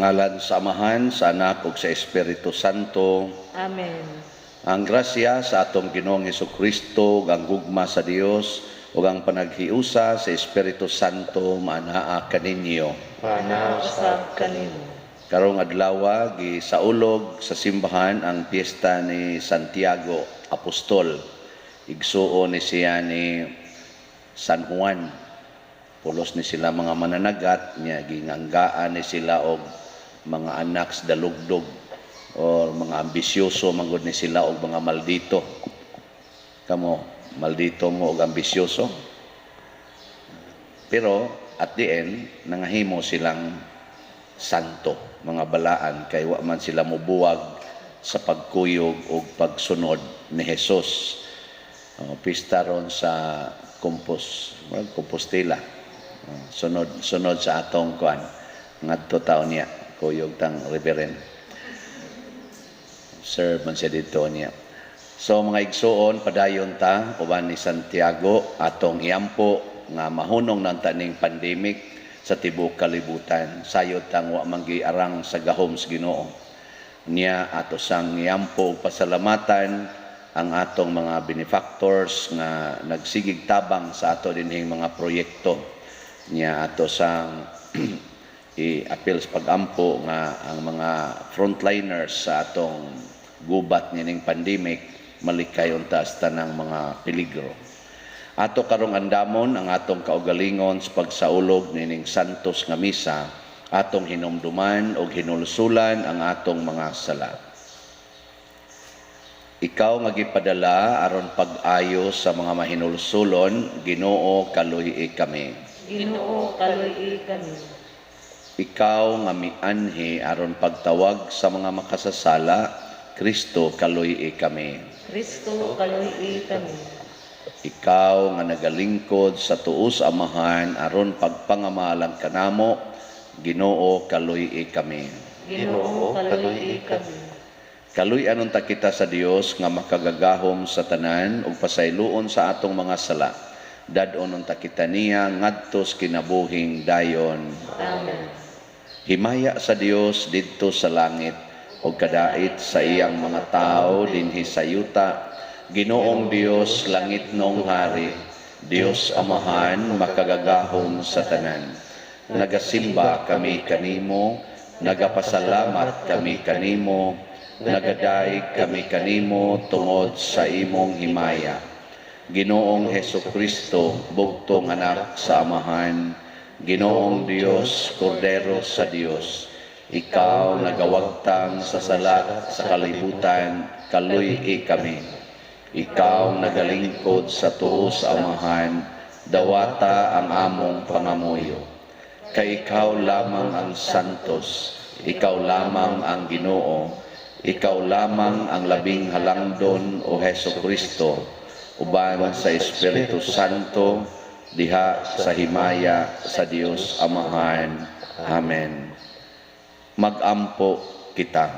Ngalan sa Amahan, sa Anak ug sa Espiritu Santo. Amen. Ang grasya sa atong Ginoong Hesukristo ug ang gugma sa Dios ug ang panaghiusa sa Espiritu Santo maanaa kaninyo. Maanaa usab kanimo. Karong adlaw, gisaulog sa simbahan ang piyesta ni Santiago Apostol. Igsuon ni siya ni San Juan. Pulos ni sila mga mananagat niya, ginganggaan ni sila og mga anak sa dalugdog or mga ambisyoso manggod ni sila og mga maldito. Kamo, maldito mo og ambisyoso. Pero at the end, nangahimo silang santo, mga balaan, kay wa man sila mobuwag sa pagkuyog og pagsunod ni Jesus. Oh, pista ron sa well, Compostela. Oh, sunod sunod sa atong kuan ngadto taon niya, kuyog tang reverend. Serve man siya dito niya. So mga igsuon, padayon ta uban ni Santiago, atong iampo nga mahunong ng taning pandemic sa tibuok kalibutan. Sayod tang wa man giarang sa gahom sa Ginoo. Niya ato sang iampo ug pasalamatan ang atong mga benefactors nga nagsigig tabang sa ato dinhing mga proyekto. Niya ato sang i-appeal sa pagampo nga ang mga frontliners sa atong gubat nining pandemic malikay unta sa tanang mga peligro. Ato karong andamon ang atong kaugalingon sa pagsaulog nining santos nga misa, atong hinumduman og hinulsulan ang atong mga sala. Ikaw nga gipadala aron pag-ayo sa mga mahinulsulon, Ginoo, kaluy-i kami. Ginoo, kaluy-i kami. Ikaw nga mianhi aron pagtawag sa mga makasasala, Kristo, kaluy-i kami. Kristo, kaluy-i kami. Ikaw nga nagalingkod sa tuo sa Amahan aron pagpangamalang kanamo, Ginoo, kaluy-i kami. Ginoo, kaluy-i kami. Kaluy-an unta kita sa Dios nga makagagahom sa tanan ug pasayloon sa atong mga sala. Dad-on unta kita niya ngadto sa kinabuhing dayon. Amen. Himaya sa Dios didto sa langit ug kadait sa iyang mga tawo dinhi sa yuta. Ginoong Dios, langitnong hari, Dios Amahan makagagahom sa tanan. Nagasimba kami kanimo, nagapasalamat kami kanimo, nagadayeg kami kanimo tungod sa imong himaya. Ginoong Heso Kristo, bugtong anak sa Amahan, Ginoong Dios, Kordero sa Dios, ikaw nagawagtang sa sala sa kalibutan, kaluy-i kami. Ikaw nagalingkod sa tuo sa Amahan, dawata ang among pangamuyo. Kay ikaw lamang ang santos, ikaw lamang ang Ginoo, ikaw lamang ang labing halangdon, o Heso Kristo, uban sa Espiritu Santo, diha sa himaya sa Dios Amahan. Amen. Magampo kita.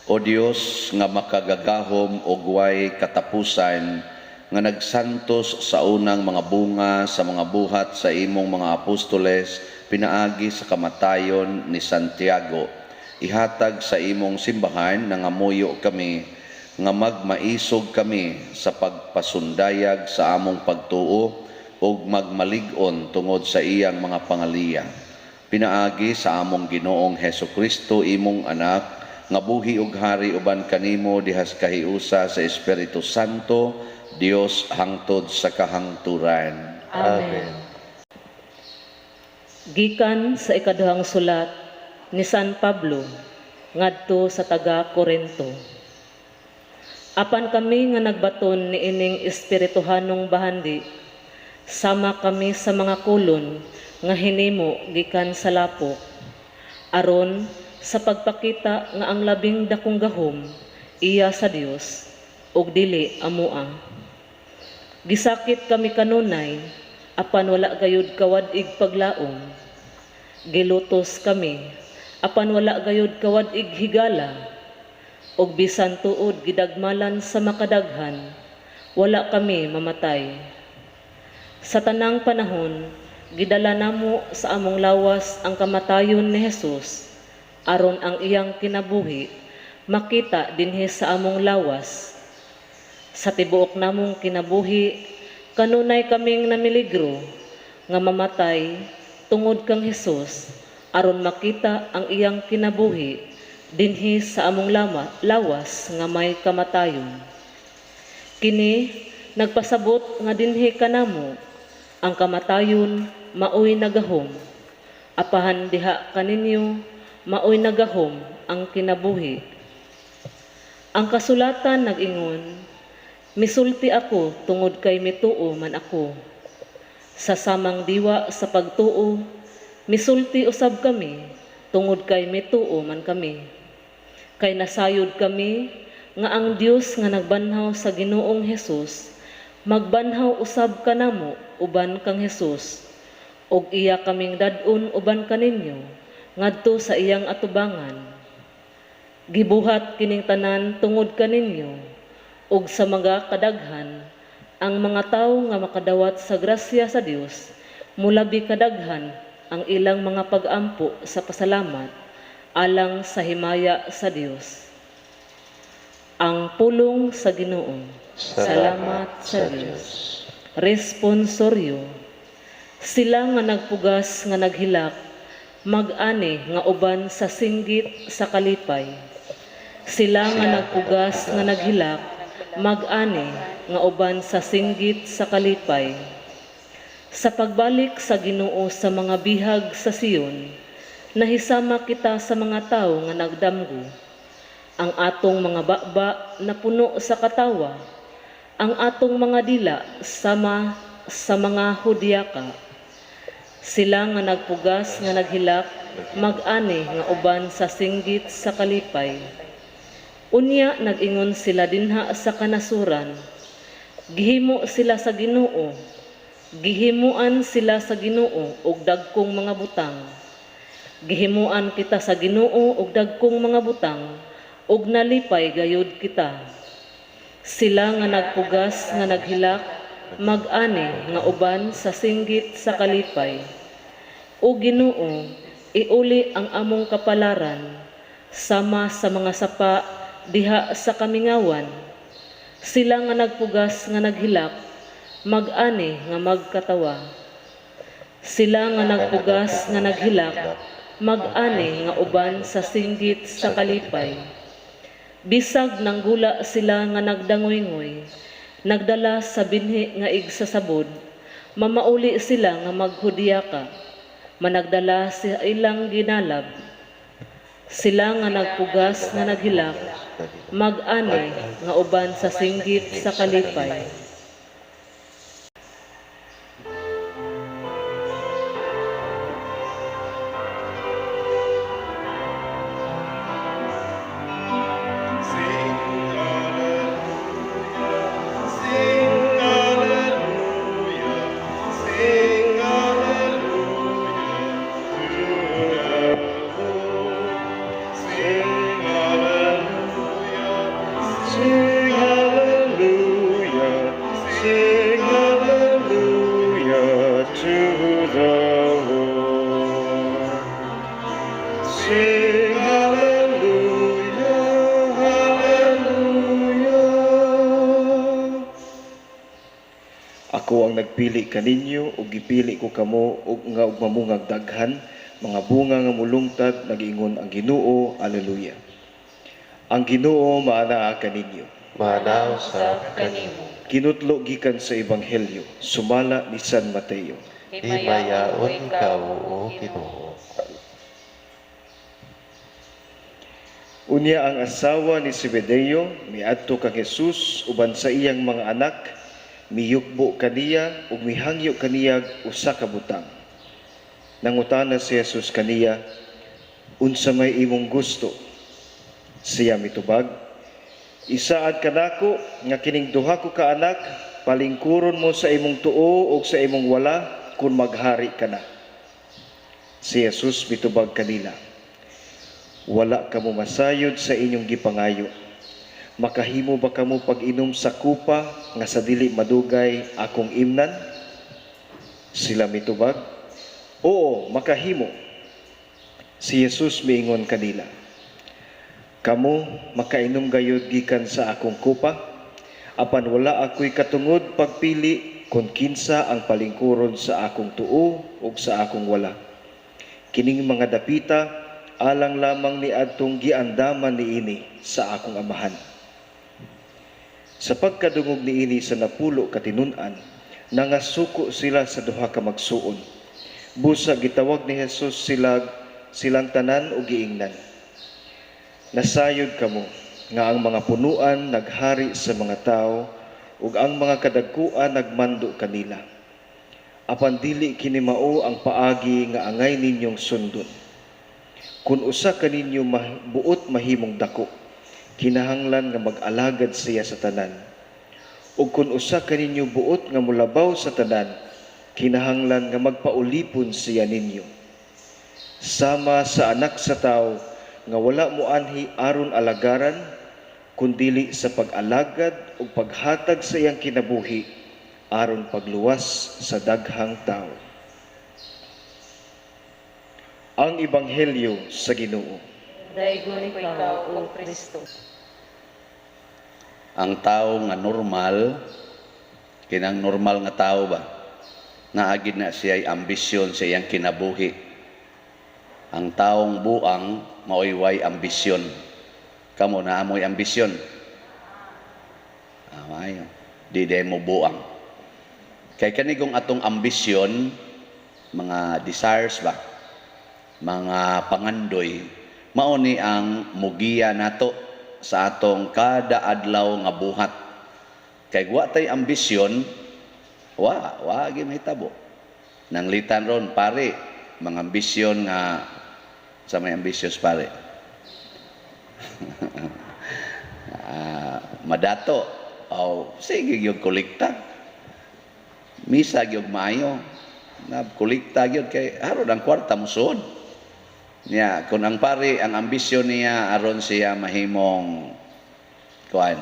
O Dios nga makagagahom og way katapusan, nga nagsantos sa unang mga bunga sa mga buhat sa imong mga apostoles pinaagi sa kamatayon ni Santiago, ihatag sa imong simbahan, nangamuyo kami, nga magmaisog kami sa pagpasundayag sa among pagtuo ug magmalig-on tungod sa iyang mga pangaliya. Pinaagi sa among Ginoong Heso Kristo, imong anak, nga buhi ug hari uban kanimo diha sa kahiusa sa Espiritu Santo, Dios hangtod sa kahangturan. Amen. Gikan sa ikaduhang sulat ni San Pablo ngadto sa taga Korinto. Apan kami nga nagbaton niining espirituhanong bahandi, sama kami sa mga kolon nga hinimo gikan sa lapok, aron sa pagpakita nga ang labing dakong gahom iya sa Dios ug dili amoa. Gisakit kami kanunay, apan wala gayud kawad-ig paglaom. Gilutos kami, apan wala gayud kawad-ig higala. Ug bisan tuod gidagmalan sa makadaghan, wala kami mamatay. Sa tanang panahon, Gidala namo sa among lawas ang kamatayon ni Jesus aron ang iyang kinabuhi makita dinhi sa among lawas. Sa tibuok namong kinabuhi, kanunay kaming namiligro nga mamatay tungod kang Hesus aron makita ang iyang kinabuhi dinhi sa among lawas nga may kamatayon. Kini nagpasabot nga dinhi kanamo ang kamatayon maoy nagahom. Apahan diha kaninyo maoy nagahom ang kinabuhi. Ang kasulatan nag-ingon, "Misulti ako tungod kay mituo man ako." Sa samang diwa sa pagtuo, misulti usab kami tungod kay mituo man kami. Kay nasayod kami nga ang Dios nga nagbanhaw sa Ginoong Hesus magbanhaw usab kanamo uban kang Hesus ug iya kaming dad-on uban kaninyo ngadto sa iyang atubangan. Gibuhat kining tanan tungod kaninyo ug sa mga kadaghan ang mga tawo nga makadawat sa grasya sa Dios, mulabi kadaghan ang ilang mga pag-ampo sa pasalamat alang sa himaya sa Dios. Ang pulong sa Ginoo. Salamat sa Dios. Responsoryo. Sila nga nagpugas nga naghilak, mag-ani nga uban sa singgit sa kalipay. Sila nga nagpugas nga naghilak, mag-ani nga uban sa singgit sa kalipay. Sa pagbalik sa Ginoo sa mga bihag sa Sion, nahisama kita sa mga tawo nga nagdamgo. Ang atong mga baba napuno sa katawa, ang atong mga dila sama sa mga hudyaka. Sila nga nagpugas nga naghilak, mag-ani nga uban sa singgit sa kalipay. Unya nag-ingon sila dinha sa kanasuran, gihimo sila sa Ginoo, gihimuan sila sa Ginoo og dagkong mga butang. Gihimuan kita sa Ginoo og dagkong mga butang ug nalipay gayud kita. Sila nga nagpugas nga naghilak, mag-ani nga uban sa singgit sa kalipay. O Ginoo, iuli ang among kapalaran sama sa mga sapa diha sa kamingawan. Sila nga nagpugas nga naghilak, mag-ani nga magkatawa. Sila nga nagpugas nga naghilak, mag-ani nga uban sa singgit sa kalipay. Bisag nanggula sila nga nagdangoy-ngoy, nagdala sa binhi nga igsasabod, mamauli sila nga maghudyaka, managdala sa ilang ginalab. Sila nga nagpugas nga naghilak, mag-ani nga uban sa singgit sa kalipay. Sing hallelujah, sing hallelujah, sing hallelujah to the Lord. Sing hallelujah, Sing hallelujah, sing hallelujah to the Lord. Sing hallelujah, hallelujah. Ako ang nagpili kaninyo ug gipili ko kamo ug nga ug mamungag daghan mga bunga nga mulungtad, nag-ingon ang Ginoo. Alleluia. Ang Ginoo maanaa kaninyo. Maanaa usab kanimo. Kinutlo gikan sa Ebanghelyo sumala ni San Mateo. Himayaon ikaw, O Ginoo. Unya ang asawa ni Zebedeo miadto kang Jesus uban sa iyang mga anak, miyukbo kaniya ug mihangyo kaniya usa ka butang. Nangutana si Jesus kaniya, "Unsa may imong gusto?" Siya mitubag, "Isaad kanako nga kining duha ko ka anak palingkuron mo sa imong tuo ug sa imong wala kun maghari ka na." Si Jesus mitubag kanila, "Wala kamo masayod sa inyong gipangayo. Makahimo ba kamo pag-inom sa kupa nga sa dili madugay akong imnan?" Sila mitubag, Oo, makahimo. Si Jesus miingon kanila, "Kamo makainom gayud gikan sa akong kupa, apan wala ako'y katungod pagpili kon kinsa ang palingkuron sa akong tuo ug sa akong wala. Kining mga dapita alang lamang ni adtong giandaman niini sa akong Amahan." Sa pagkadungog niini sa 10 ka tinun-an, nangasuko sila sa duha ka magsuon. Busa gitawag ni Jesus silang tanan ug giingnan, "Nasayod kamo nga ang mga punuan naghari sa mga tawo ug ang mga kadagkuan nagmando kanila. Apan dili kini mao ang paagi nga angay ninyong sundon. Kun usa kaninyo buot mahimong dako, kinahanglan nga mag-alagad siya sa tanan. Ug kun usa kaninyo buot nga molabaw sa tanan, kinahanglan nga magpaulipon siya ninyo. Sama sa Anak sa Tawo nga wala moanhi aron alagaran, kundili sa pag-alagad ug paghatag sa iyang kinabuhi aron pagluwas sa daghang tawo." Ang Ebanghelyo sa Ginoo. Daygon ikaw, O Kristo. Ang tao nga normal, kinang normal nga tao ba, naagid na siya ambisyon sa iyang kinabuhi. Ang taong buang maoy way ambisyon. Kamo, naa moy ambisyon? Ah, maayo. Di day mo buang. Kay kanigong atong ambisyon, mga desires ba, mga pangandoy, mao ni ang mugiya nato sa atong kada adlaw nga buhat. Kay wa tay ambisyon, wa gyud mahitabo. Nanglitan ron pare, mga ambisyon nga sa may ambisyon pare. Madato, oh, sige gyud kolekta. Misa gyud maayo. Na kolekta gyud kay aron ang kwarta mosuod. Niya, kung ang pare, ang ambisyon niya aron siya mahimong kuan.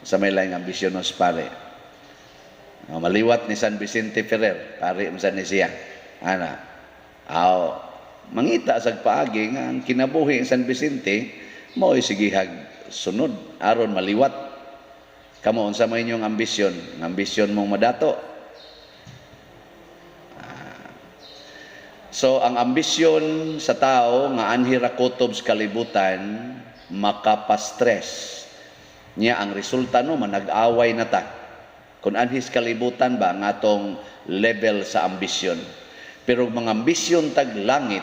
Sa may laing ambisyon nos pare. Maliwat ni San Vicente Ferrer, pare man ni siya. Ana. Aw, mangita sa paagi nga ang kinabuhi ni San Vicente mao'y sigihag sunod aron maliwat. Kamo, unsa may inyong ambisyon? Ang ambisyon mong madato. So ang ambisyon sa tao nga anhi ra kutob sa kalibutan makapastress. Nya ang resulta no, manag-away na ta. Kung anhi sa kalibutan ba ang atong level sa ambisyon. Pero mga ambisyon tag langit,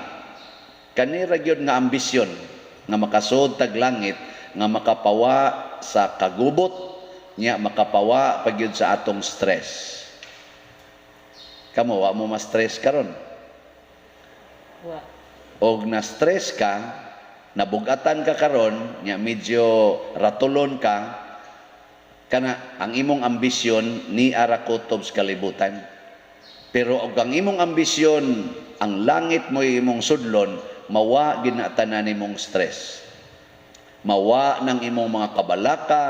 kanira gyud nga ambisyon nga makasuod tag langit, nga makapawa sa kagubot, nya makapawa pa gyud sa atong stress. Kamo, wa mo ma-stress karon? Wa. Og na stress ka, nabugatan ka karon, nya medyo ratulon ka, kana ang imong ambisyon ni ara kutob sa kalibutan. Pero og ang imong ambisyon ang langit mo imong sudlon, mawa ginatanan nimong stress. Mawa ng imong mga kabalaka,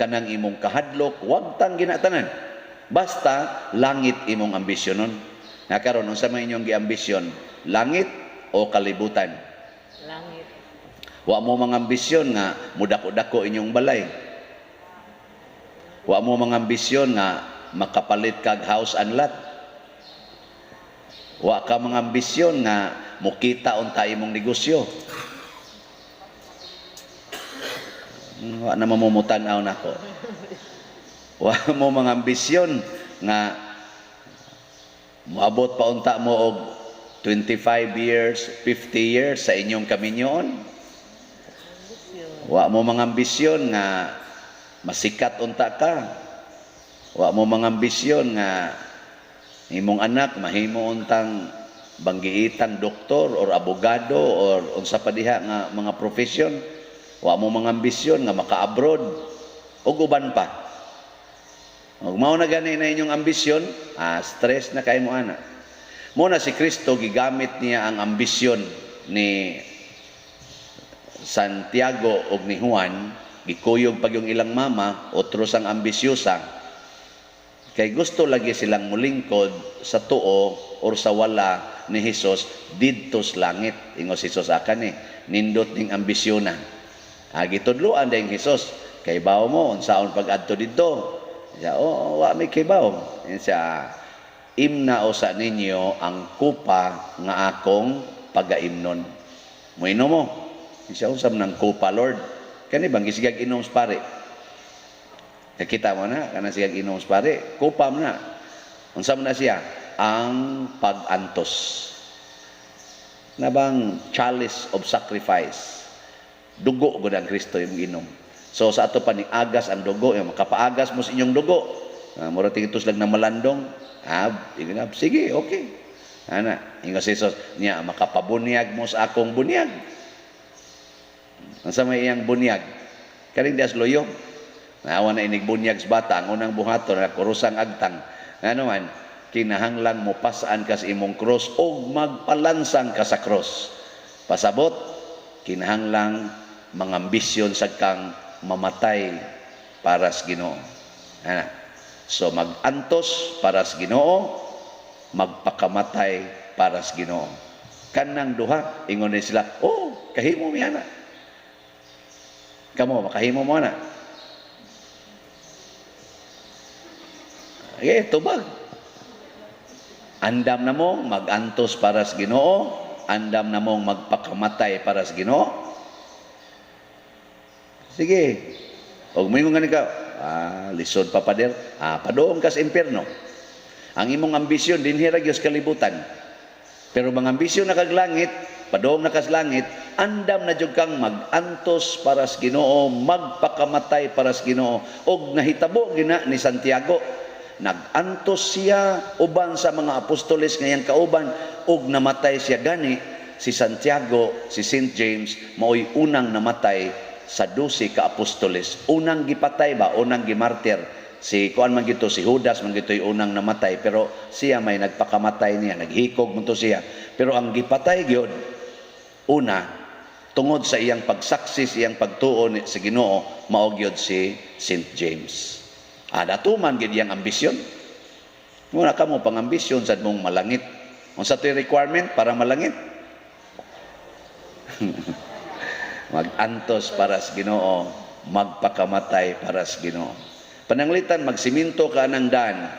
kanang imong kahadlok, wag tang ginatanan. Basta langit imong ambisyon nun. Na karon, unsa man inyong giambisyon? Langit o kalibutan? Langit. Wa mo mga ambisyon nga mudako-dako inyong balay. Wa mo mga ambisyon nga makapalit kag house and lot. Wa ka mga ambisyon nga mukita unta imong negosyo. Wa na mamumutan-aw nako. Wa mo mga ambisyon nga moabot pa unta mo og 25 years, 50 years sa inyong kaminyoon. Wa mo mga ambisyon nga masikat unta ka. Wa mo mga ambisyon nga imong anak mahimo untang banggiitang doktor or abogado or unsa pa diha nga mga profession. Wa mo mga ambisyon nga maka-abroad ug uban pa. Ug mao na gani na inyong ambisyon, stress na kay mo ana. Mo na si Kristo gigamit niya ang ambisyon ni Santiago ug ni Juan, gikuyog pag yung ilang mama, otro sang ambisyosa. Kay gusto lagi silang mulingkod sa tuo or sa wala ni Hesus didto sa langit. Ingon si Hesus akan eh, nindot ning ambisyon na. Gitudloan din Hesus, kay bawo mo unsaon pag-adto didto. Siya, oh, wa may kibaw. Siya, imna usa ninyo ang kupa nga akong pagaimnon. Moinom mo. Siya, unsa man ang kupa, Lord? Kani bang gisigag inom sa pare? Nakita mo na, kanang sigag inom sa pare, kupa mo na. Unsa man na siya? Ang pag-antos. Na bang chalice of sacrifice. Dugo gud ang Kristo yung inom. So sa ato pa ni agas ang dugo, yung makapaagas mo sa inyong dugo. Mura tingin lang na malandong. Ingon, sige, okay. Ana, ingon si Jesus, niya makapabunyag mo sa akong bunyag. Unsa may iyang bunyag? Kaning dias loyo. Naawa na inig bunyag sa bata, ang unang buhaton na kurusang agtang. Ano man, kinahanglan mo pasaan ka sa imong cross o magpalansang ka sa cross. Pasabot, kinahanglang mangambisyon sa kang mamatay para sa Ginoo. Ana. So magantos para sa Ginoo, magpakamatay para sa Ginoo. Kanang duha, ingon ni sila, "Oh, kahimo mi ana." Kamo, makahimo mo ana. Eh, tubag. Andam na mo magantos para sa Ginoo, andam na mong magpakamatay para sa Ginoo. Sige. Og moingon gani ka, lisod pa, pader. Padoong ka sa impierno. Ang imong ambisyon dinhi ra gyud sa kalibutan. Pero mga ambisyon na kag langit, padoong na kas langit, andam na jud kang magantos para sa Ginoo, magpakamatay para sa Ginoo. Og nahitabo gina ni Santiago. Nagantos siya uban sa mga apostoles ngayang kauban og namatay siya. Gani si Santiago, si Saint James, maoy unang namatay sa 12 ka apostoles. Unang gipatay ba, unang gimartir. Si kuan man gito, si Judas man gito'y unang namatay, pero siya may nagpakamatay niya, naghikog man to siya. Pero ang gipatay gyud una tungod sa iyang pagsaksi, sa iyang pagtuo sa Ginoo, mao gyud si Saint James. Natuman gyud iyang ambisyon. Muna kamo pangambisyon sad mong malangit. Unsa to'y requirement para malangit? Magantos para sa Ginoo, magpakamatay para sa Ginoo. Pananglitan magsiminto ka ng daan.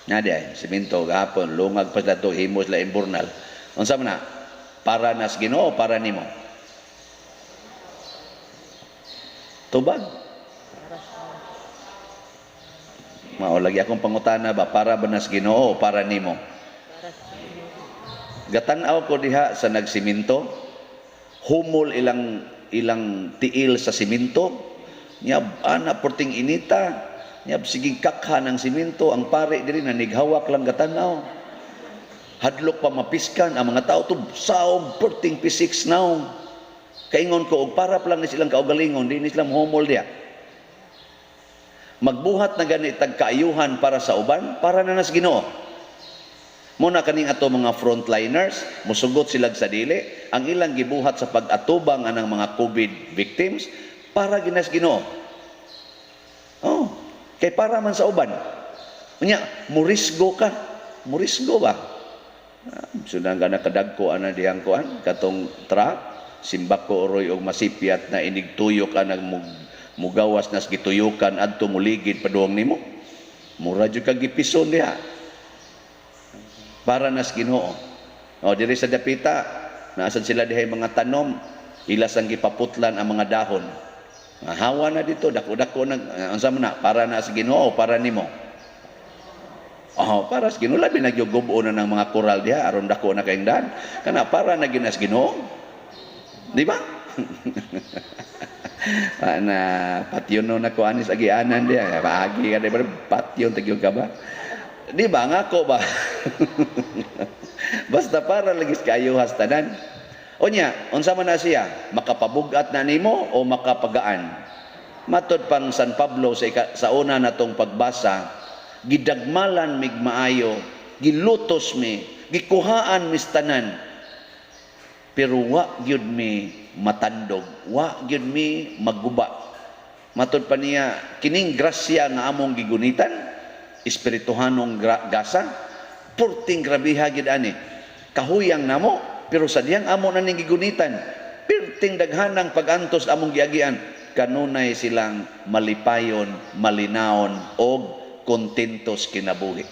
Nga di ay, siminto gahapon, lungag pa sila to, himos la imburnal. Unsa man na? Para nas Ginoo, para nimo. Tubag. Mao lagi akong pangutana ba, para ba nas Ginoo o para nimo? Gatan-aw ko diha sa nagsiminto, humol ilang ilang tiil sa siminto, nya ana porting inita, nya sige kakha ng siminto, ang pare diri nanighawak lang gatan-aw. Hadlok pa mapiskan ang mga tao to saog porting P6 now. Kaingon ko og para pa lang ni silang kaugalingon, di ni sila humol diha. Magbuhat na gani tag kaayuhan para sa uban, para na nas Ginoo. Muna kaning ato mga frontliners, musugot sila sa dili, ang ilang gibuhat sa pag-atubang anang mga COVID victims para ginas Ginoo. Oh, kay para man sa uban. Unya, murisgo ka. Murisgo ba? Sundan ka na kadagko ana diyang kuan katong truck, simbako oroy og masipyat na inigtuyok anang mugawas nas gituyukan adto muligid paduong nimo. Mura jud kag gipison diha. Para nas Ginoo. O diri sa dapita, naasan sila dihay mga tanom, ilas ang gipaputlan ang mga dahon. Hawa na dito, dako-dako na, unsa man na, para na sa Ginoo, para nimo. Oh, para sa Ginoo, labi nagyugubo na ng mga koral diha aron dako na kayong daan. Kana para na ginas Ginoo. Di ba? Na patyon no na ko anis agianan diha. Bahagi ka di ba patyon tagyo ka ba? Di ba ngako ba? Basta para lagi kayo hastanan. Unya, unsa man na siya? Makapabugat na nimo o makapagaan? Matod pang San Pablo sa una natong pagbasa, gidagmalan mig maayo, gilutos mi, gikuhaan mis tanan. Pero wa gyud mi matandog, wa gyud mi maguba. Matud pa niya, kining grasya nga among gigunitan, espirituhanong gasa, purting grabiha gid ani. Kahuyang namo, pero sa diyang amo na ning gigunitan, pirting daghanang pagantos among giagian, kanunay silang malipayon, malinaon, og kontentos kinabuhi.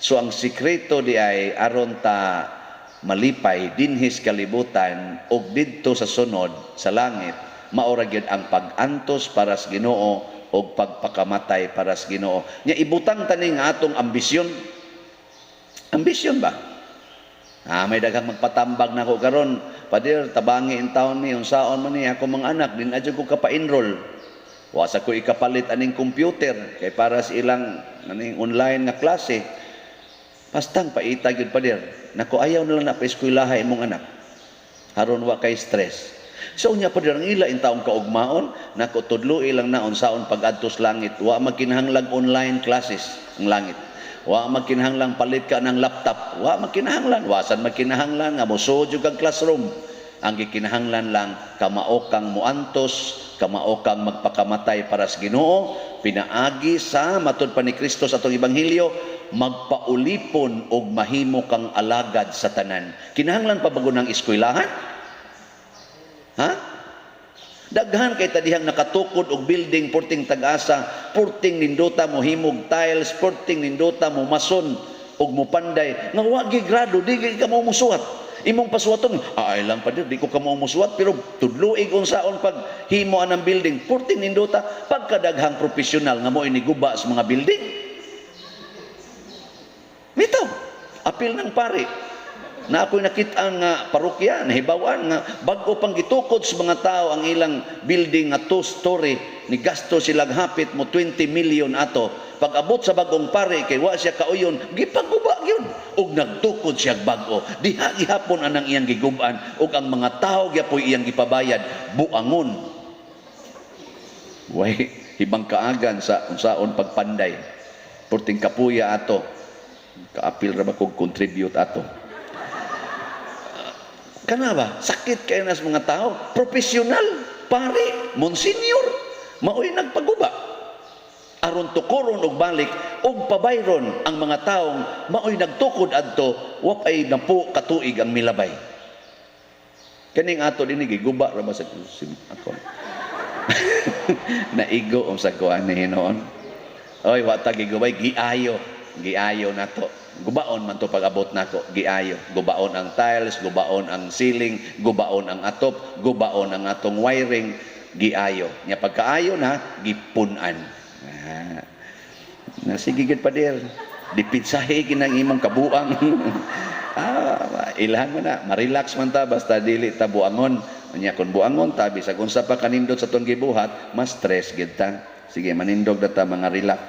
So ang sikreto di ay aron ta malipay dinhis kalibutan og didto sa sunod sa langit, maora gyud ang pag-antos para sa Ginoo og pagpakamatay para sa Ginoo. Nya ibutang tani nga atong ambisyon. Ambisyon ba? Ah, may daghang magpatambag nako karon. "Pader, tabangi in taon ni unsaon man ni ako mga anak, din adyo ko kapa-enroll. Wa sa ko ikapalit aning computer kay para sa ilang aning online nga klase." "Pastang paita gyud, pader." Nako, ayaw na lang na pa-eskwelaha imong anak. Aron wa kay stress. So unya, pader, ang ila in taong kaugmaon, nako, tudloi lang na unsaon pag-adtos langit. Wa magkinahanglag online classes ang langit. Wa magkinahanglang palit ka ng laptop. Wa magkinahanglan, wasan magkinahanglan nga mosuod jud kag classroom. Ang gikinahanglan lang kamao kang muantos, kamao kang magpakamatay para sa Ginoo, pinaagi sa matud pa ni Kristo sa atong ebanghelyo, magpaulipon og mahimo kang alagad sa tanan. Kinahanglan pa bago ng eskwelahan? Ha? Daghan kay tadihang nakatukod og building porting tag-asa, porting nindota mo himog tiles, porting nindota mo mason og mopanday nga wa gi grado, di gyud ka mo musuwat. Imong pasuwaton, "Ay lang pa di ko ka mo musuwat, pero tudluig unsaon pag himo anang building." Porting nindota pagkadaghang profesional nga mo iniguba sa mga building. Bitaw, apil ng pare na ako'y nakita nga parokya, nahibawan nga bago pang gitukod sa mga tao ang ilang building nga two-story, ni gasto sila hapit mo 20 million ato. Pag abot sa bagong pare, kay wa siya kauyon, gipaguba gyud ug nagtukod siya bag-o. Diha gihapon anang iyang giguban ug ang mga tao gyapoy iyang gipabayad buangon. Way hibang kaagan sa unsaon pagpanday. Porting kapuya ato. Kaapil ra ba kog contribute ato? Kana ba? Sakit kayo na sa mga tao. Profesional, pare, monsignor, mao'y nagpaguba. Aron tukoron og balik og pabayron ang mga taong mao'y nagtukod adto, wa pay napo katuig ang milabay. Kaning ato dinhi giguba ra ba sa ako? Naigo ang sa kuan ni hinoon. Oy, wa ta gigubay, giayo. Giayo nato. Gubaon man to pag abot nako, giayo. Gubaon ang tiles, gubaon ang ceiling, gubaon ang atop, gubaon ang atong wiring, giayo. Nya pagkaayo na, gipun-an. Ah. Na sige gid, pader. Dipinsahe kinang imong kabuang. Ah, ilhan mo na, ma-relax man ta basta dili ta buangon. Nya kun buangon ta, bisag unsa pa kanindot sa tong gibuhat, mas stress gid ta. Sige, manindog na ta, mga relax.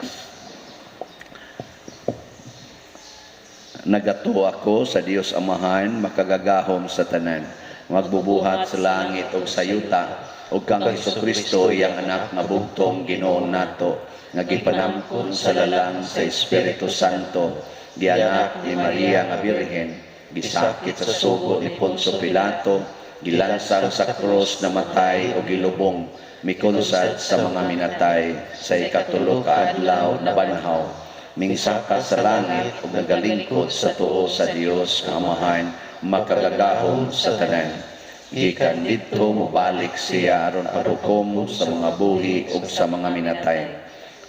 Nagatuo ako sa Dios Amahan, makagagahom sa tanan, magbubuhat sa langit ug sa yuta, ug kang Hesukristo, iyang anak nga bugtong Ginoo nato, nga gipanangkon sa lalang sa Espiritu Santo, gianak ni Maria nga Birhen, gisakit sa sugo ni Poncio Pilato, gilansang sa krus, namatay o gilubong, mikonsad sa mga minatay, sa ikatulo ka adlaw nabanhaw, mingsaka sa langit ug nagalingkod sa tuo sa Dios nga Amahan, makagagahom sa tanan. Gikan didto mobalik siya aron paghukom sa mga buhi ug sa mga minatay.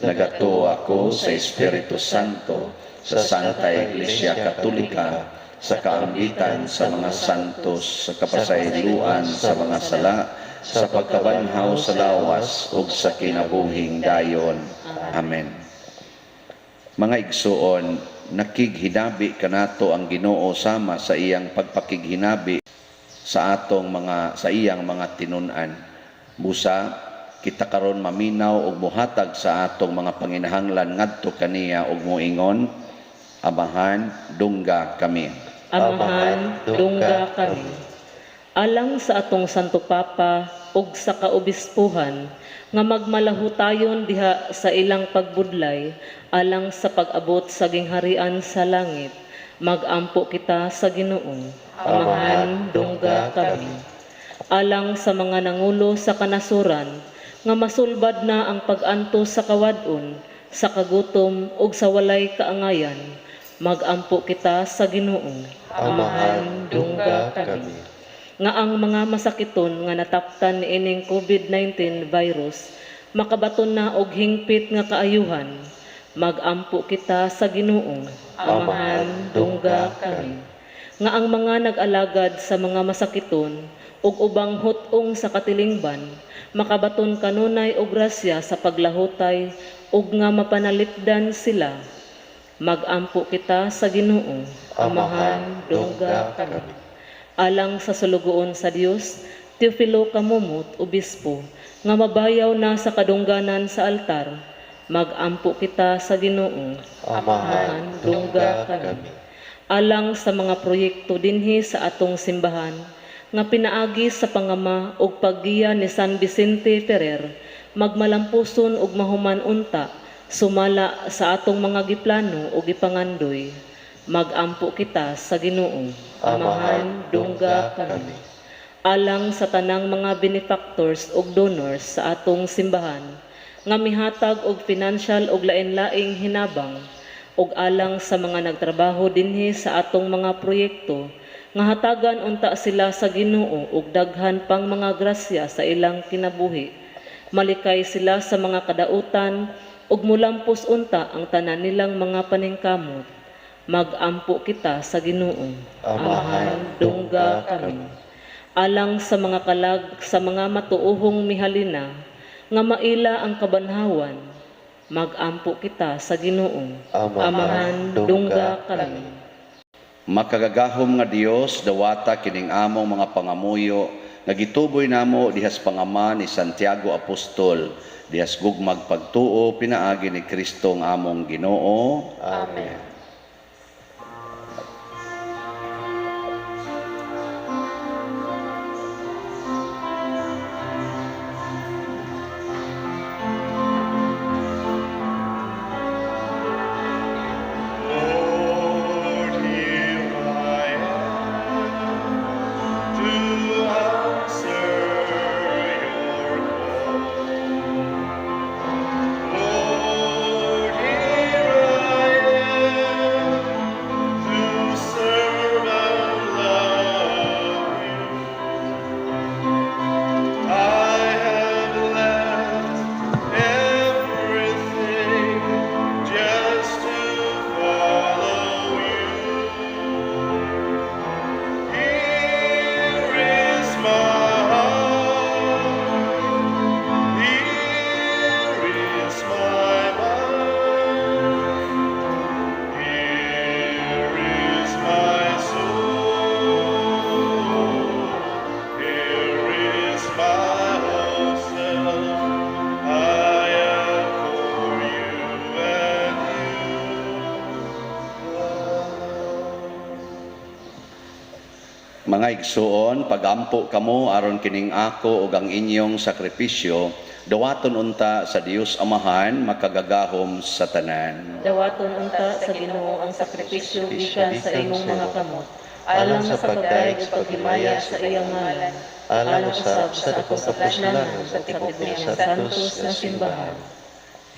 Nagatuo ako sa Espiritu Santo, sa Santa Iglesia Katolika, sa kaambitan sa mga santos, sa kapasayloan sa mga sala, sa pagkabanhaw sa lawas ug sa kinabuhing dayon. Amen. Mga igsuon, nakighinabi kanato ang Ginoo sama sa iyang pagpakighinabi sa atong mga sa iyang mga tinun-an. Busa kita karon maminaw og mohatag sa atong mga panginahanglan ngadto kaniya og moingon, "Amahan, dungga kami." Amahan, dungga kami. Alang sa atong Santo Papa ug sa kaobispuhan nga magmalahutayon diha sa ilang pagbudlay alang sa pag-abot sa gingharian sa langit, magampo kita sa Ginoo. Amahan, dungga kami. Alang sa mga nangulo sa kanasuran Nga masulbad na ang pag-antos sa kawad-on, sa kagutom ug sa walay kaangayan. Magampo kita sa Ginoo. Amahan, dungga kami. Nga ang mga masakiton nga nataptan niining COVID-19 virus makabaton na og hingpit nga kaayuhan. Magampo kita sa Ginoo. Amahan, dungga kami. Nga ang mga nag-alagad sa mga masakiton ug ubang hut-ong sa katilingban makabaton kanunay og grasya sa paglahutay ug nga mapanalipdan sila. Magampo kita sa Ginoo. Amahan, dungga kami. Alang sa sulugoon sa Dios, Teofilo Kamumot, Obispo, nga mabayaw na sa kadungganan sa altar, magampo kita sa Ginoo. Amahan, dungga kami. Alang sa mga proyekto dinhi sa atong simbahan, nga pinaagi sa pangama ug paggiya ni San Vicente Ferrer, magmalampuson ug mahuman unta, sumala sa atong mga giplano ug gipangandoy. Magampo kita sa Ginoo. Amahan, dungga kami. Alang sa tanang mga benefactors ug donors sa atong simbahan nga mihatag og financial ug lain-laing hinabang ug alang sa mga nagtrabaho dinhi sa atong mga proyekto nga hatagan unta sila sa Ginoo og daghan pang mga grasya sa ilang kinabuhi, malikay sila sa mga kadautan ug mulampos unta ang tanan nilang mga paningkamot. Magampo kita sa Ginoo. Amahan, dungga kami. Alang sa mga kalag sa mga matuohong mihalina nga maila ang kabanhawan, magampo kita sa Ginoo. Amahan, dungga kami. Makagagahom nga Dios, dawata kining among mga pangamuyo nga gituboy namo dihas pangama ni Santiago Apostol, dihas gugmag pagtuo pinaagi ni Kristo ang among Ginoo. Amen. Lord, here I am to answer your call. Lord, here I am to serve and love you. I have left everything just to follow you. Here is my heart, here is my mind, here is my soul, here is my whole self. I am for you and you alone. Mga igsuon, pagampo kamo aron kining ako ug ang inyong sakripisyo dawaton unta sa Dios Amahan makagagahom sa tanan. Dawaton unta sa Ginoo ang sakripisyo gikan sa imong mga kamot, Alang sa pagdaig ug paghimaya sa iyang ngalan, Alang usab sa dakong kapuslanan sa sa tibuok tibuok nga santos nga simbahan.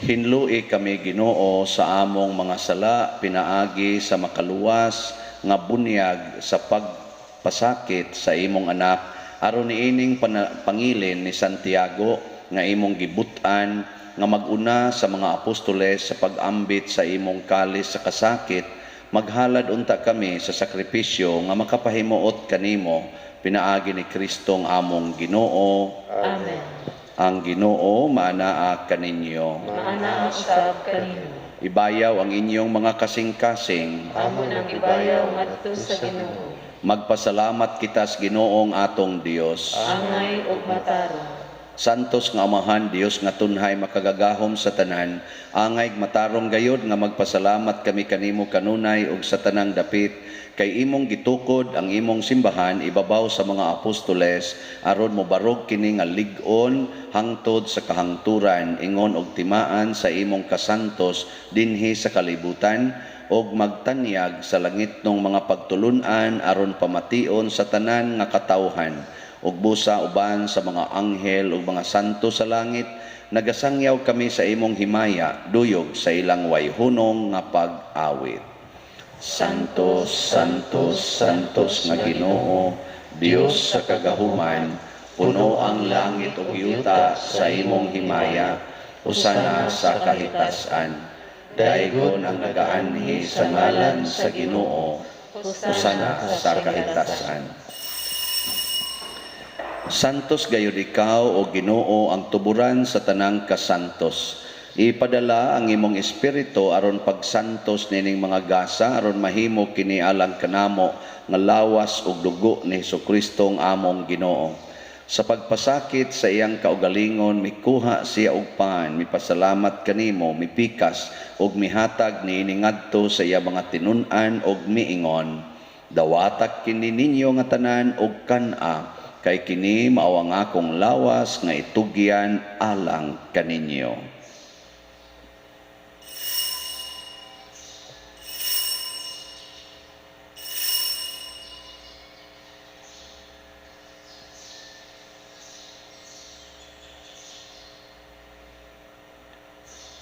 Hinlui kami Ginoo sa among mga sala pinaagi sa makaluwas nga bunyag sa pagpasakit sa imong anak aron niining pangilin ni Santiago nga imong gibut-an nga mag-una sa mga apostoles sa pag-ambit sa imong kalis sa kasakit, maghalad unta kami sa sakripisyo nga makapahimuot kanimo pinaagi ni Kristo ang among Ginoo. Amen. Ang Ginoo maanaa kaninyo. Maanaa usab kanimo. Ibayaw ang inyong mga kasing-kasing. Amo nang ibayaw ngadto sa Ginoo. Magpasalamat kita sa Ginoong atong Dios. Angay ug matarong. Santos nga Amahan, Dios nga tunhay makagagahom sa tanan, angay matarong gayod nga magpasalamat kami kanimo kanunay ug sa tanang dapit kay imong gitukod ang imong simbahan ibabaw sa mga apostoles aron mobarog kini nga lig-on hangtod sa kahangturan ingon og timaan sa imong kasantos dinhi sa kalibutan og magtanyag sa langitnong mga pagtulun-an aron pamation sa tanan nga katawhan. Ug busa uban sa mga anghel ug mga santo sa langit, nagasangyaw kami sa imong himaya, duyog sa ilang wayhunong nga pag-awit. Santos, Santos, Santos nga Ginoo, Dios sa kagahuman, puno ang langit ug yuta sa imong himaya, usana sa kahitasan. Daigon ang nagaanhi sa ngalan sa Ginoo, usana sa kahitasan. Santos gayud ikaw o Ginoo ang tuburan sa tanang kasantos. Ipadala ang imong espiritu aron pagsantos nining mga gasa aron mahimo kini alang kanamo nga lawas ug dugo ni Hesukristo ang among Ginoo. Sa pagpasakit sa iyang kaugalingon mikuha siya og pan, mipasalamat kanimo, mipikas ug mihatag niini ngadto sa iya mga tinun-an ug miingon, Dawatak kini ninyo nga tanan og kan-a, kay kini mao ang akong lawas nga itugyan alang kaninyo.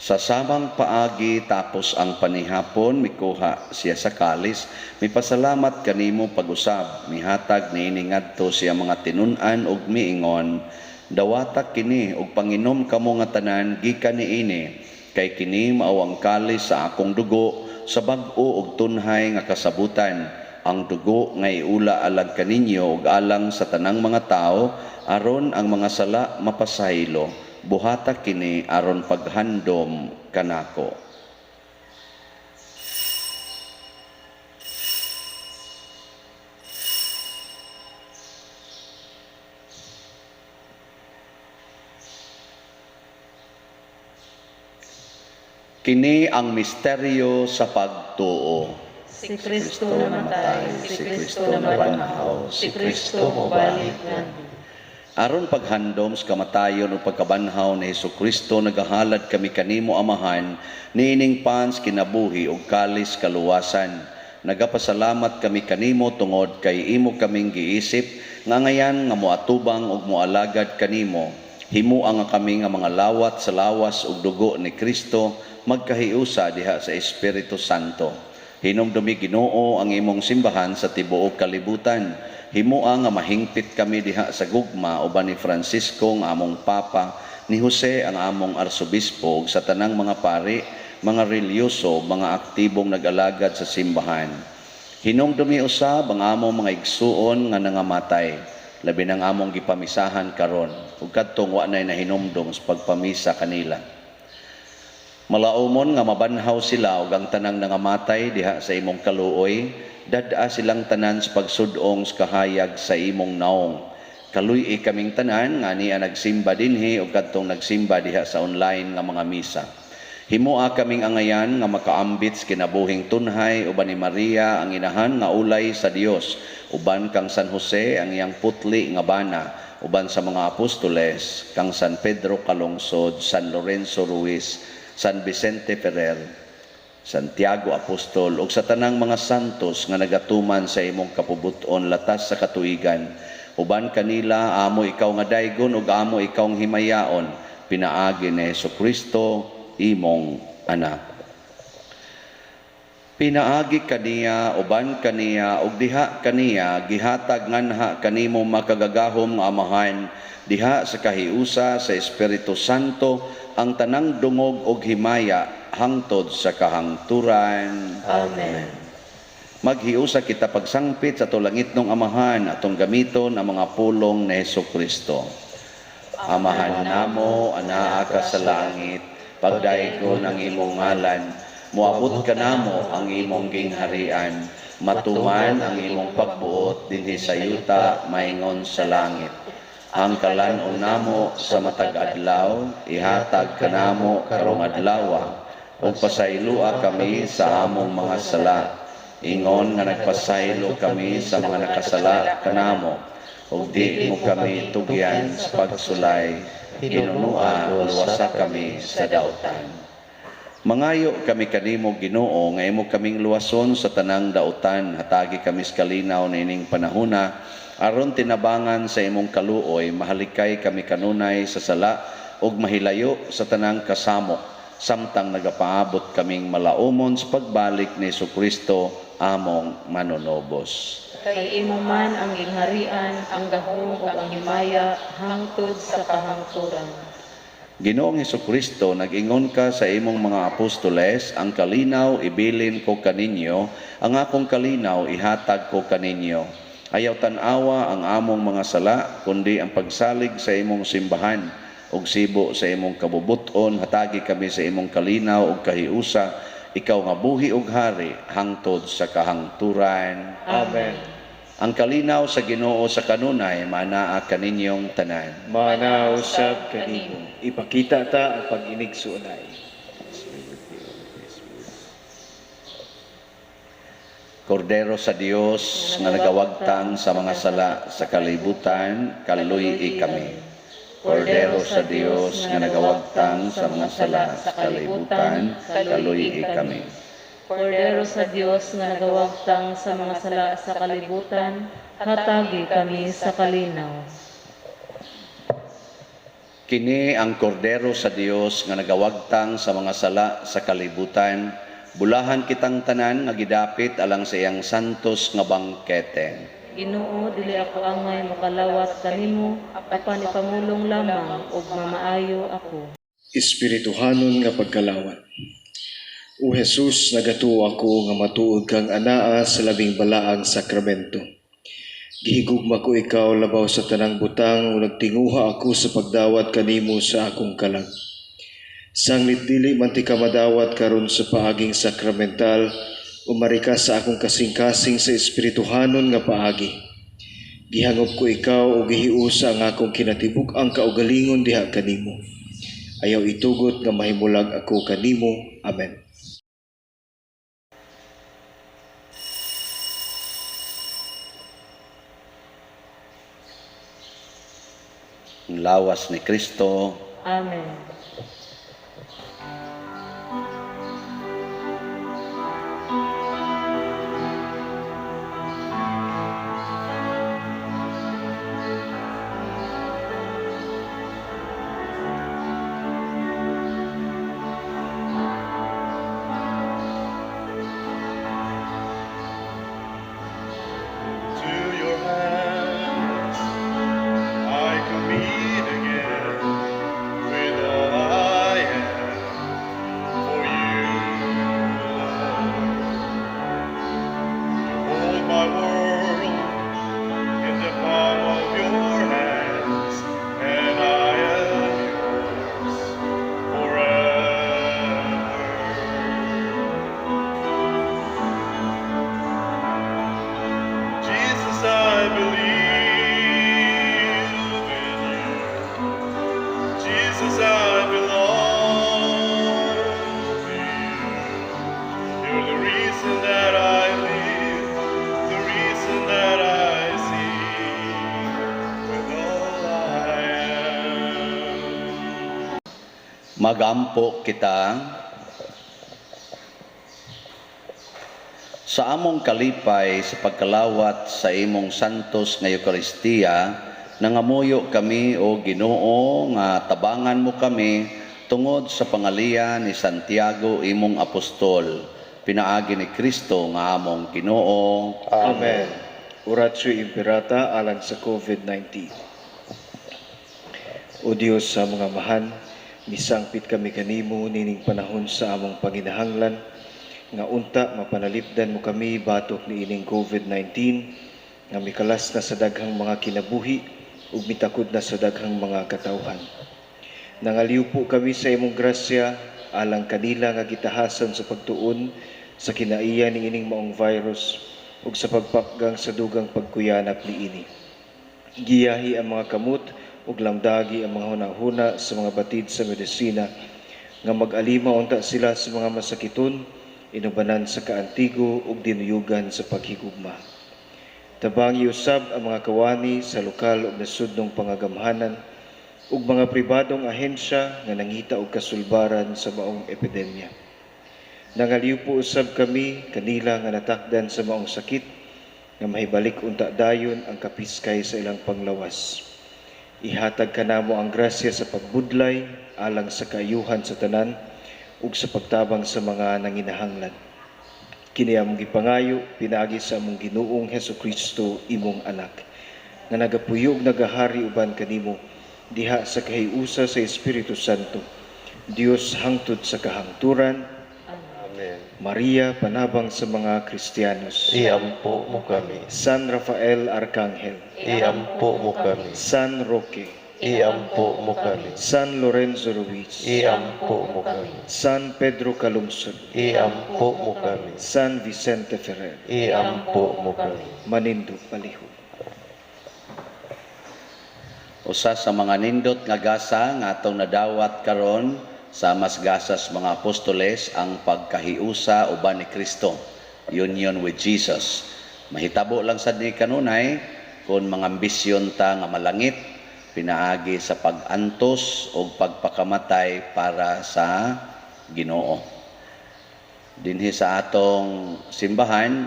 Sa samang paagi tapos ang panihapon, mikuha siya sa kalis, mipasalamat kanimo pag-usab, mihatag niini ngadto siya mga tinun-an ug miingon, Dawata kini ug panginom kamo nga tanan gikan niini, kay kini mao ang kalis sa akong dugo sa bag-o ug tunhay nga kasabutan, ang dugo nga iula alang kaninyo ug alang sa tanang mga tawo aron ang mga sala mapasaylo. Buhata kini aron paghandom kanako. Kini ang misteryo sa pagtuo. Si Kristo namatay, si Kristo nabanhaw, si Kristo mobalik nganhi. Aron paghandom sa kamatayon ug pagkabanhaw ni Hesukristo, nagahalad kami kanimo Amahan niining pans kinabuhi ug kalis kaluwasan. Nagapasalamat kami kanimo tungod kay imo kaming giisip nga ngayan nga moatubang ug moalagad kanimo. Himua nga kami nga mga lawat sa lawas ug dugo ni Kristo magkahiusa diha sa Espiritu Santo. Hinumdumi Ginoo ang imong simbahan sa tibuok kalibutan. Himua nga mahingpit kami diha sa gugma uban ni Francisco nga among Papa, ni Jose ang among Arsobispo ug sa tanang mga pari, mga relihiyoso, mga aktibong nag-alagad sa simbahan. Hinumdumi usab ang among mga igsuon nga nangamatay, labi nang among gipamisahan karon ug kadtong wa nay nahinumdum sa pagpamisa kanila. Malaumon nga mabanhaw sila ug ang tanang nangamatay diha sa imong kaluoy, dad-a silang tanan sa pagsud-ong sa kahayag sa imong naong. Kaluy-i kaming tanan nga niya nagsimba dinhi ug kadtong nagsimba diha sa online nga mga misa. Himoa kaming angayan nga makaambit sa kinabuhing tunhay uban ni Maria ang inahan nga ulay sa Dios, uban kang San Jose ang iyang putli nga bana, uban sa mga apostoles kang San Pedro Calungsod, San Lorenzo Ruiz, San Vicente Ferrer, Santiago Apostol ug sa tanang mga santos nga nagatuman sa imong kapubuton latas sa katuigan. Uban kanila amo ikaw nga daygon ug amo ikaw ang himayaon, pinaagi ni Hesukristo imong anak. Pinaagi kaniya, uban kaniya, ug diha kaniya, gihatag nganha kanimo makagagahom nga Amahan, diha sa kahiusa sa Espiritu Santo, ang tanang dungog ug himaya hangtod sa kahangturan. Amen. Maghiusa kita pagsangpit sa atong langitnong Amahan, atong gamiton ang mga pulong ni Hesukristo. Amahan namo, anaa ka sa langit, pagdaigon ang imong ngalan, moabot ka namo ang imong gingharian, matuman ang imong pagbuot dinhi sa yuta maingon sa langit. Ang kalan-on namo sa matag adlaw, ihatag kanamo karong adlawa, ug pasayloa kami sa among mga sala, ingon nga nagpasaylo kami sa mga nakasala kanamo, ug di mo kami tugyan sa pagsulay, hinunua luwasa kami sa dautan. Mangayo kami kanimo Ginoo nga imo kaming luwason sa tanang dautan, hatagi kami sa kalinaw niining panahona Aron tinabangan sa imong kaluoy, mahalikay kami kanunay sa sala ug mahilayo sa tanang kasamok, samtang nagapaabot kaming malaumon sa pagbalik ni Hesukristo among manunobos. Kay imo man ang gingharian, ang gahom ug ang himaya hangtod sa kahangturan. Ginoong Hesukristo, nag-ingon ka sa imong mga apostoles, ang kalinaw ibilin ko kaninyo, ang akong kalinaw ihatag ko kaninyo. Ayaw tan-awa ang among mga sala, kundi ang pagsalig sa imong simbahan ug sibo sa imong kabubut-on, hatagi kami sa imong kalinaw ug kahiusa, ikaw nga buhi ug hari hangtod sa kahangturan. Amen. Ang kalinaw sa Ginoo sa kanunay manaa kaninyong tanan. Mana usab kanimo. Ipakita ta ang pag-inigsuonay. Kordero sa Dios nga nagawagtang sa mga sala sa kalibutan, kaluy-i kami. Kordero sa Dios nga nagawagtang sa mga sala sa kalibutan, kaluy-i kami. Kordero sa Dios nga nagawagtang sa mga sala sa kalibutan, hatagi kami sa kalinaw. Kini ang kordero sa Dios nga nagawagtang sa mga sala sa kalibutan, bulahan kitang tanan nga gidapit alang sa iyang santos nga bangkete. Ginoo, dili ako angay mokalawat kanimo, apan ipamulong lamang ug mamaayo ako. Espirituhanon nga pagkalawat. O Jesus, nagatuo ako nga matuod kang anaa sa labing balaang sakramento. Gihigugma ko ikaw labaw sa tanang butang ug nagtinguha ako sa pagdawat kanimo sa akong kalag. Sanglit dili man ti ka madawat karon sa paaging sakramental, umari ka sa akong kasing-kasing sa espirituhanon nga paagi. Gihangop ko ikaw ug gihiusa ang akong kinatibuk-ang kaugalingon diha kanimo. Ayaw itugot nga mahimulag ako kanimo. Amen. Ang lawas ni Kristo. Amen. To your hands I commit again with all I am for you, Lord. You hold my world in the palm of your hands, and I am yours forever. Jesus, I believe in you. Jesus, I belong to you. You're the reason that I live, the reason that I sing with all I am. Magampo kita sa among kalipay sa pagkalawat sa imong santos nga Eukaristiya, nangamuyo kami o Ginoo nga tabangan mo kami tungod sa pangaliya ni Santiago imong apostol, pinaagi ni Kristo nga among Ginoo. Amen. Oratio Imperata alang sa COVID-19. O Dios sa mga amahan, misangpit kami kanimo nining panahon sa among panginahanglan nga unta mapanalipdan mo kami batok niining COVID-19 nga mikalas na sa daghang mga kinabuhi ug mitakod na sa daghang mga katawhan. Nangaliw po kami sa imong grasya alang kanila nga gitahasan sa pagtuon sa kinaiya niining maong virus ug sa pagpakgang sa dugang pagkuyanap niini. Giyahi ang mga kamot ug lamdagi ang mga hunahuna sa mga batid sa medisina nga mag-alima unta sila sa mga masakiton, inubanan sa kaantigo ug dinuyugan sa paghigugma. Tabangi usab ang mga kawani sa lokal ug nasudnong pangagamhanan ug mga pribadong ahensya nga nangita og kasulbaran sa maong epidemya. Nangaliw po usab kami kanila nga natakdan sa maong sakit Nga mahibalik unta dayon ang kapiskay sa ilang panglawas. Ihatag kanamo ang grasya sa pagbudlay alang sa kaayuhan sa tanan ug sa pagtabang sa mga nanginahanglan. Kini among gipangayo pinaagi sa among Ginoong Hesukristo, imong anak, nga nagapuyo ug nagahari uban kanimo diha sa kahiusa sa Espiritu Santo, Dios hangtod sa kahangturan. Amen. Maria, panabang sa mga Kristiyanos. Iampo mo kami. San Rafael Arcangel. Iampo mo kami. San Roque. Iampo mo kami. San Lorenzo Ruiz. Iampo mo kami. San Pedro Calungsod. Iampo mo kami. San Vicente Ferrer. Iampo mo kami. Manindog palihog. Usa sa mga nindot nga gasa nga atong nadawat karon sa mas gasas mga apostoles, ang pagkahiusa uban ni Kristo, union with Jesus. Mahitabo lang sad ni kanunay kung mga ambisyon ta nga malangit pinaagi sa pag-antos o pagpakamatay para sa Ginoo. Dinhi sa atong simbahan,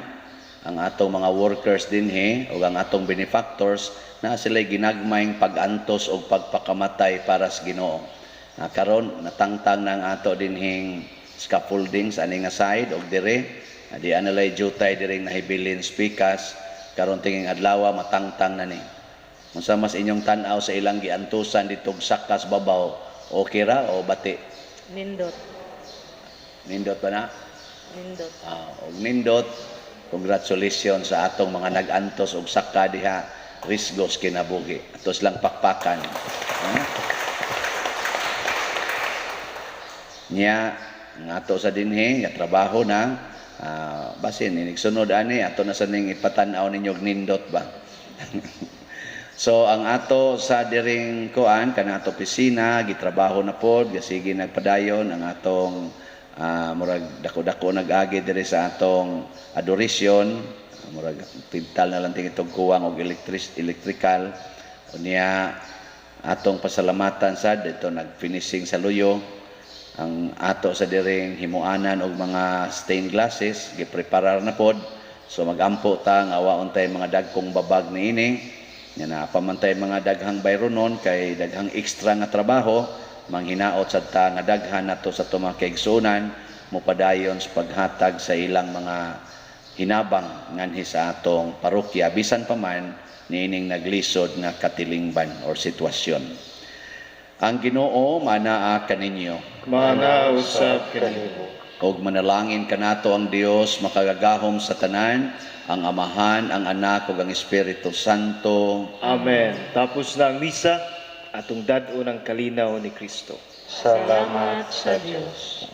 ang atong mga workers dinhi o ang atong benefactors na sila'y ginagmayng pag-antos o pagpakamatay para sa Ginoo. Na karon natangtang na ang ato dinhing scaffolding sa ani nga side og dire, di analay jutay diring nahibilin speakers karon tinging adlaw matangtang na ni. Unsa mas inyong tan-aw sa ilang giantusan ditong sakas babaw, okay ra o bati? Nindot. Nindot ba na? Nindot. Og nindot, congratulations sa atong mga nag-antos og saka diha, risgos kinabuhi. Atos lang pakpakan. Nya ang ato sa dinhi nga trabaho na basin inig sunod ani ato na sa ning ipatan-aw ninyo og nindot ba. So ang ato sa diring kuan kana ato opisina gitrabaho na pod, gasige nagpadayon ang atong murag dako-dako nag-agi diri sa atong adoration, murag pintal na lang tingitog kuwang og electrical. Unya atong pasalamatan sad dito nag-finishing sa luyo ang ato sa diring himuanan og mga stained glasses, gipreparar na pod. So magampo ta nga waon tay mga dagkong babag niini nya na pamantay mga daghang bayronon kay daghang extra nga trabaho. Manghinaot sad ta nga daghan nato sa atong mga kaigsuonan mopadayon sa paghatag sa ilang mga hinabang nganhi sa atong parokya bisan pa man niining naglisod nga katilingban or sitwasyon. Ang Ginoo manaa kaninyo. Mana usab kanimo. Og manalangin kanato ang Dios makagagahom sa tanan, ang Amahan, ang Anak ug ang Espiritu Santo. Amen. Tapos na ang misa, atong dad-on ang kalinaw ni Kristo. Salamat sa Dios.